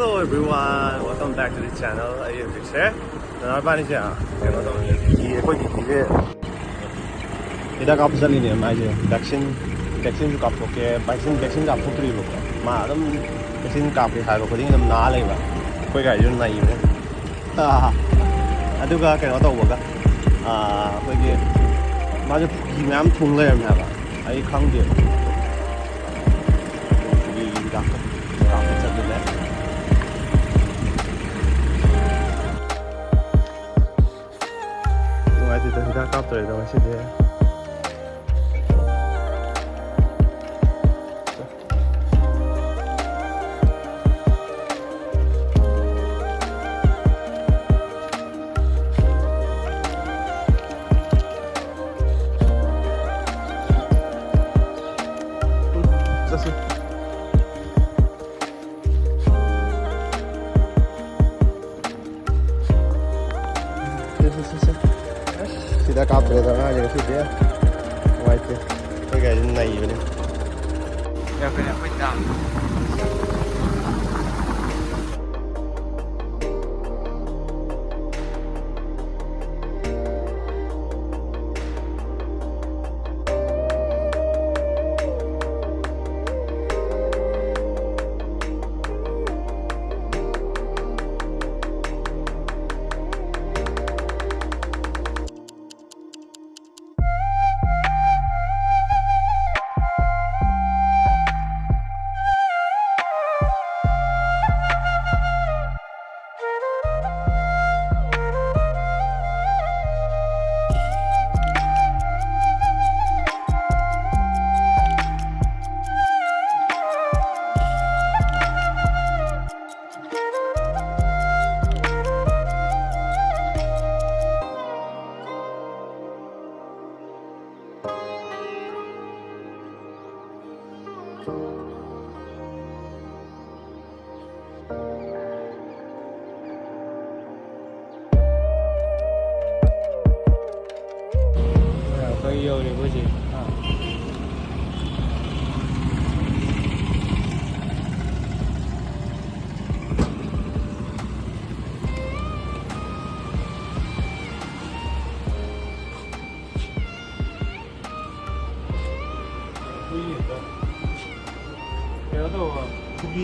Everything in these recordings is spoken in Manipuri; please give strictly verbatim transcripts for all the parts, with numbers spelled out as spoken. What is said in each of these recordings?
Hello everyone, welcome back to the channel. ꯑꯩ ꯍꯧꯖꯤꯛꯁꯦ ꯅꯅꯥꯎꯄꯥꯅꯤꯁꯦ ꯀꯩꯅꯣ ꯇꯧꯔꯦ, ꯀꯤꯀꯤ, ꯑꯩꯈꯣꯏ ꯀꯤꯀꯤꯁꯦ ꯍꯤꯗꯥꯛ ꯀꯥꯞꯄ ꯆꯠꯂꯤꯅꯦ꯫ ꯃꯥꯏꯁꯦ ꯚꯦꯛꯁꯤꯟ, ꯚꯦꯛꯁꯤꯟꯁꯨ ꯀꯥꯞꯊꯣꯛꯀꯦ, ꯚꯦꯛꯁꯤꯟ, ꯚꯦꯛꯁꯤꯟ ꯀꯥꯞꯊꯣꯛꯇ꯭ꯔꯤꯕꯀꯣ꯫ ꯃꯥ ꯑꯗꯨꯝ ꯚꯦꯛꯁꯤꯟ ꯀꯥꯞꯀꯦ ꯍꯥꯏꯕ ꯈꯨꯗꯤꯡ ꯑꯗꯨꯝ ꯅꯥ ꯂꯩꯕ꯫ ꯑꯩꯈꯣꯏ ꯒꯥꯔꯤꯁꯨ ꯅꯩꯕꯅꯦ꯫ ꯑꯥ, ꯑꯗꯨꯒ ꯀꯩꯅꯣ ꯇꯧꯕꯒ, ꯑꯥ, ꯑꯩꯈꯣꯏꯒꯤ ꯃꯥꯁꯦ ꯐꯨꯒꯤ ꯃꯌꯥꯝ ꯊꯨꯡ ꯂꯩꯔꯝꯃꯦ ꯍꯥꯏꯕ꯫ ꯑꯩ ꯈꯪꯗꯦꯕ꯫ ꯐꯨꯒꯤ ꯍꯤꯗꯥꯛꯇꯣ ꯀꯥꯞꯄ ꯆꯠꯂꯨꯔꯦ꯫ ꯅꯨꯡꯉꯥꯏꯇꯦꯗ, ꯍꯤꯗꯥꯛ ꯀꯥꯞꯇꯣꯔꯦꯗ ꯉꯁꯤꯗꯤ꯫ ꯆꯠꯁꯤ꯫ ꯁꯤ, ꯁꯤ, ꯁꯤ, ꯁꯤ꯫ ꯁꯤꯗ ꯀꯥꯞꯇ꯭ꯔꯦꯗ ꯑꯉꯥꯡꯁꯦ ꯉꯁꯤꯗꯤ꯫ ꯅꯨꯡꯉꯥꯏꯇꯦ꯫ ꯑꯩꯈꯣꯏ ꯒꯥꯔꯤꯁꯤ ꯅꯩꯕꯅꯤ꯫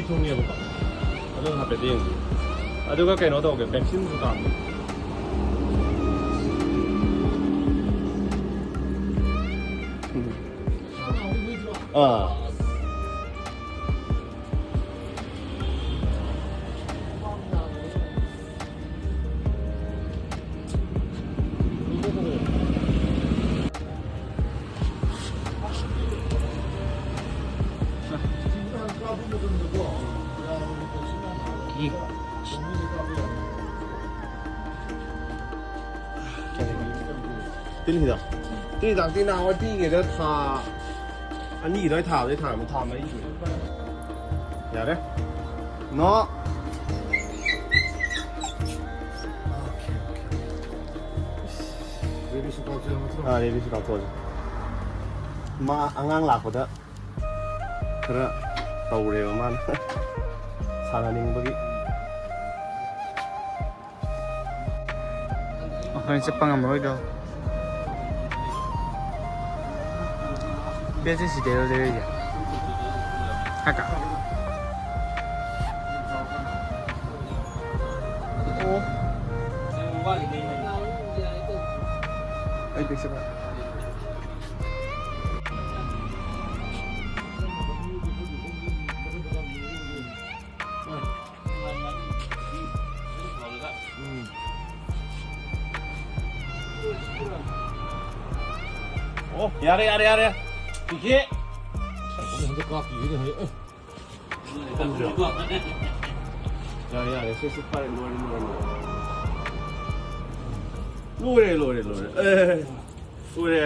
ꯊꯨꯡꯉꯦꯕꯀꯣ꯫ ꯑꯗꯨ ꯍꯥꯏꯐꯦꯠ ꯌꯦꯡꯕꯤꯌꯨ꯫ ꯑꯗꯨꯒ ꯀꯩꯅꯣ ꯇꯧꯒꯦ, ꯚꯦꯛꯁꯤꯟꯁꯨ ꯀꯥꯞꯒꯦ꯫ ꯑꯥ꯫ ꯇꯤꯟ ꯍꯤꯗꯥꯛ꯫ ꯇꯤꯟ ꯍꯤꯗꯥꯛꯇꯤ ꯅꯍꯥꯟꯋꯥꯏ ꯄꯤꯛꯏꯉꯩꯗ ꯊꯥ ꯑꯅꯤ ꯑꯗꯨꯋꯥꯏ ꯊꯥꯕꯗꯩ ꯊꯥꯔꯝꯃꯦ, ꯊꯥ ꯃꯔꯤ ꯁꯨꯔꯦ꯫ ꯌꯥꯔꯦ꯫ ꯅꯣ꯫ ꯑꯥ, ꯔꯦꯕꯤꯁꯁꯨ ꯀꯥꯞꯊꯣꯛꯑꯁꯤ꯫ ꯃꯥ ꯑꯉꯥꯡ ꯂꯥꯛꯄꯗ ꯈꯔ ꯇꯧꯔꯦꯕ ꯃꯥꯅ꯫ ꯁꯥꯟꯅꯅꯤꯡꯕꯒꯤ꯫ ꯍꯣꯔꯦꯟ ꯆꯠꯄ ꯉꯝꯃꯔꯣꯏꯗꯣ꯫ ꯕꯦꯠꯁꯦ ꯁꯤꯗꯩꯔꯣ ꯂꯩꯔꯛꯏꯁꯦ? ꯍꯥꯏꯀ꯫ ꯑꯣ꯫ ꯑꯩ ꯕꯦꯛꯁꯦ ꯚꯥꯏ꯫ ꯎꯝ꯫ ꯑꯣ, ꯌꯥꯔꯦ, ꯌꯥꯔꯦ, ꯌꯥꯔꯦ꯫ ꯄꯤꯈꯦ꯫ ꯍꯟꯗꯛ ꯀꯥꯞꯄꯤꯁꯤꯅ ꯍꯦꯛ, ꯑꯦ꯫ ꯌꯥꯔꯦ, ꯌꯥꯔꯦ, ꯁꯦ, ꯁꯦ, ꯐꯔꯦ, ꯂꯣꯏꯔꯦ, ꯂꯣꯏꯔꯦ, ꯂꯣꯏꯔꯦ꯫ ꯂꯣꯏꯔꯦ, ꯂꯣꯏꯔꯦ, ꯂꯣꯏꯔꯦ꯫ ꯑꯦ꯫ ꯂꯣꯏꯔꯦ꯫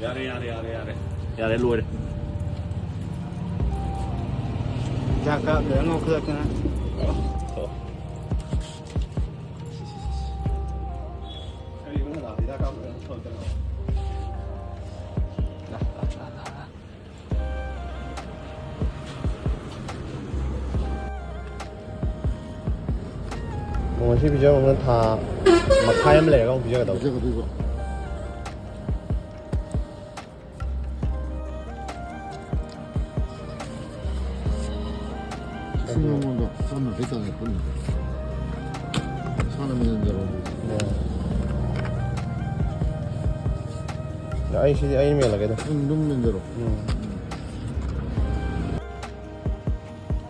ꯌꯥꯔꯦ, ꯌꯥꯔꯦ, ꯌꯥꯔꯦ, ꯌꯥꯔꯦ꯫ ꯌꯥꯔꯦ, ꯂꯣꯏꯔꯦ꯫ ꯍꯤꯗꯥꯛ ꯀꯥꯞ ꯂꯣꯏꯔ ꯉꯧꯈꯠꯂꯛꯇꯅ꯫ ꯑꯣ꯫ ꯀꯔꯤꯒꯨꯝꯕ ꯍꯤꯗꯥꯛ ꯀꯥꯞ ꯂꯣꯏꯔ ꯉꯧꯈꯠꯂꯛꯇꯅ꯫ ꯉꯁꯤ ꯄꯤꯖꯕꯅ ꯊꯥ ꯃꯈꯥꯏ ꯑꯃ ꯂꯩꯔꯒ ꯑꯃꯨꯛ ꯄꯤꯖꯒꯗꯕ꯫ ꯄꯤꯖꯒꯗꯣꯏꯕ꯫ ꯁꯤ ꯃꯉꯣꯟꯗ ꯆꯥꯝ ꯌꯥꯡꯈꯩ ꯇꯥꯅ ꯄꯨꯟꯅ ꯏꯁꯥꯅ ꯃꯦꯟꯖꯔꯣ꯫ ꯑꯩ ꯁꯤꯗꯤ ꯑꯩ ꯃꯦꯜꯂꯒꯦꯗ꯫ ꯅꯪ ꯑꯗꯨꯝ ꯃꯦꯟꯖꯔꯣ꯫ ꯎꯝ꯫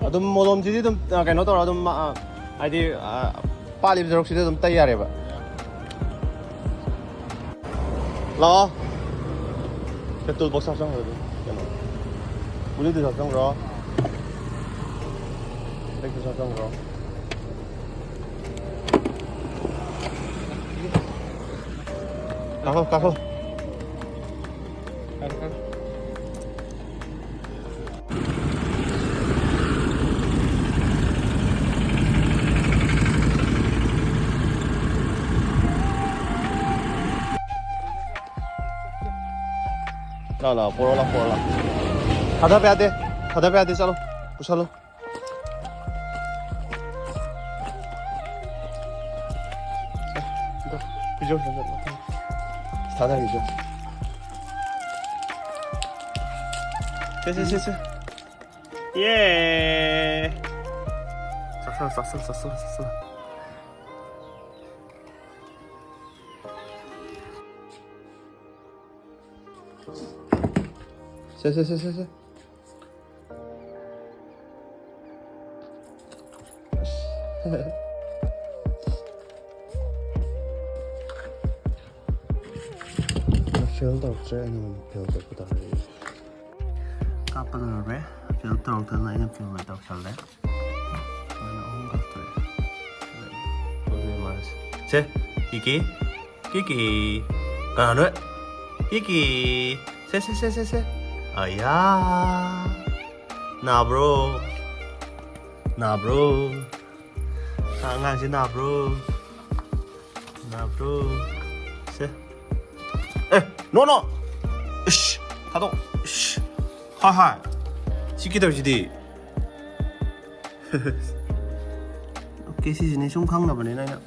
ꯑꯗꯨꯝ ꯃꯣꯂꯣꯝꯁꯤꯗꯤ ꯑꯗꯨꯝ, ꯑ, ꯀꯩꯅꯣ ꯇꯧꯔ ꯑꯗꯨꯝ, ꯑ, ꯍꯥꯏꯗꯤ, ꯑ, ꯄꯥꯠꯂꯤꯕ ꯁꯔꯨꯛꯁꯤꯗ ꯑꯗꯨꯝ ꯇꯩ ꯌꯥꯔꯦꯕ꯫ ꯂꯥꯛꯑꯣ꯫ ꯁꯦ, ꯇꯨꯜ ꯕꯣꯛꯁ ꯍꯥꯞꯆꯟꯈ꯭ꯔꯣ ꯑꯗꯨꯝ꯫ ꯀꯩꯅꯣ꯫ ꯒꯨꯂꯤꯗꯨꯁꯨ ꯍꯥꯞꯆꯟꯈ꯭ꯔꯣ꯫ ꯕꯦꯛꯇꯨꯁꯨ ꯍꯥꯞꯆꯟꯈ꯭ꯔꯣ꯫ ꯀꯥꯈꯠꯂꯣ, ꯀꯥꯈꯠꯂꯣ꯫ ꯂꯥꯎ, ꯂꯥꯎ, ꯄꯣꯔꯛꯑꯣ, ꯂꯥꯎ, ꯄꯣꯔꯛꯑꯣ, ꯂꯥꯎ꯫ ꯊꯥꯗꯕ ꯌꯥꯗꯦ, ꯊꯥꯗꯕ ꯌꯥꯗꯦ, ꯆꯠꯂꯣ, ꯄꯨꯁꯜꯂꯣ꯫ ꯄꯤꯖꯧ, ꯄꯤꯖꯧ, ꯄꯤꯖꯧ꯫ ꯊꯥꯗꯈꯤꯖꯧ꯫ ꯁꯦ, ꯁꯦ, ꯁꯦ, ꯁꯦ꯫ ꯌꯦ! ꯆꯥꯁꯜꯂꯣ, ꯆꯥꯁꯜꯂꯣ, ꯆꯥꯁꯜꯂꯣ, ꯆꯥꯁꯜꯂꯣ꯫ ꯁꯦ, ꯁꯦ, ꯁꯦ, ꯁꯦ, ꯁꯦ꯫ ꯑꯁ꯫ ꯐꯦꯜ ꯇꯧꯔꯛꯇ꯭ꯔꯦ, ꯑꯩꯅ ꯑꯣꯏꯅ ꯐꯦꯜ ꯇꯧꯔꯛꯄ ꯇꯥꯔꯦ꯫ ꯀꯥꯞꯄ ꯂꯣꯏꯔꯦ꯫ ꯐꯦꯜ ꯇꯧꯔꯛꯇꯅ ꯑꯩꯅ ꯐꯦꯜ ꯑꯣꯏꯅ ꯇꯧꯁꯜꯂꯦ꯫ ꯁꯨꯃꯥꯏꯅ ꯑꯍꯨꯝ ꯀꯥꯞꯊꯣꯛꯑꯦ꯫ ꯑꯗꯨꯗꯤ ꯃꯥꯁꯦ꯫ ꯁꯦ, ꯀꯤꯀꯤ꯫ ꯀꯤꯀꯤ꯫ ꯀꯅꯥꯅꯣ? ꯀꯤꯀꯤ꯫ ꯁꯦ, ꯁꯦ, ꯁꯦ, ꯁꯦ, ꯁꯦ꯫ ꯑꯌꯥ꯫ ꯅꯥꯕ꯭ꯔꯣ? ꯅꯥꯕ꯭ꯔꯣ? ꯁꯥ ꯑꯉꯥꯡꯁꯦ ꯅꯥꯕ꯭ꯔꯣ? ꯅꯥꯕ꯭ꯔꯣ? ꯁꯦ꯫ ꯑꯦ, no, no! ꯏꯁ! ꯊꯥꯗꯣꯛ! ꯏꯁ! ꯍꯥꯏ, ꯍꯥꯏ! ꯁꯤ ꯀꯩꯗꯧꯔꯤꯁꯤꯗꯤ? ꯑꯣꯀꯦ, ꯁꯤꯁꯤꯅꯦ ꯁꯨꯝ ꯈꯪꯅꯕꯅꯤꯅ ꯑꯩꯅ꯫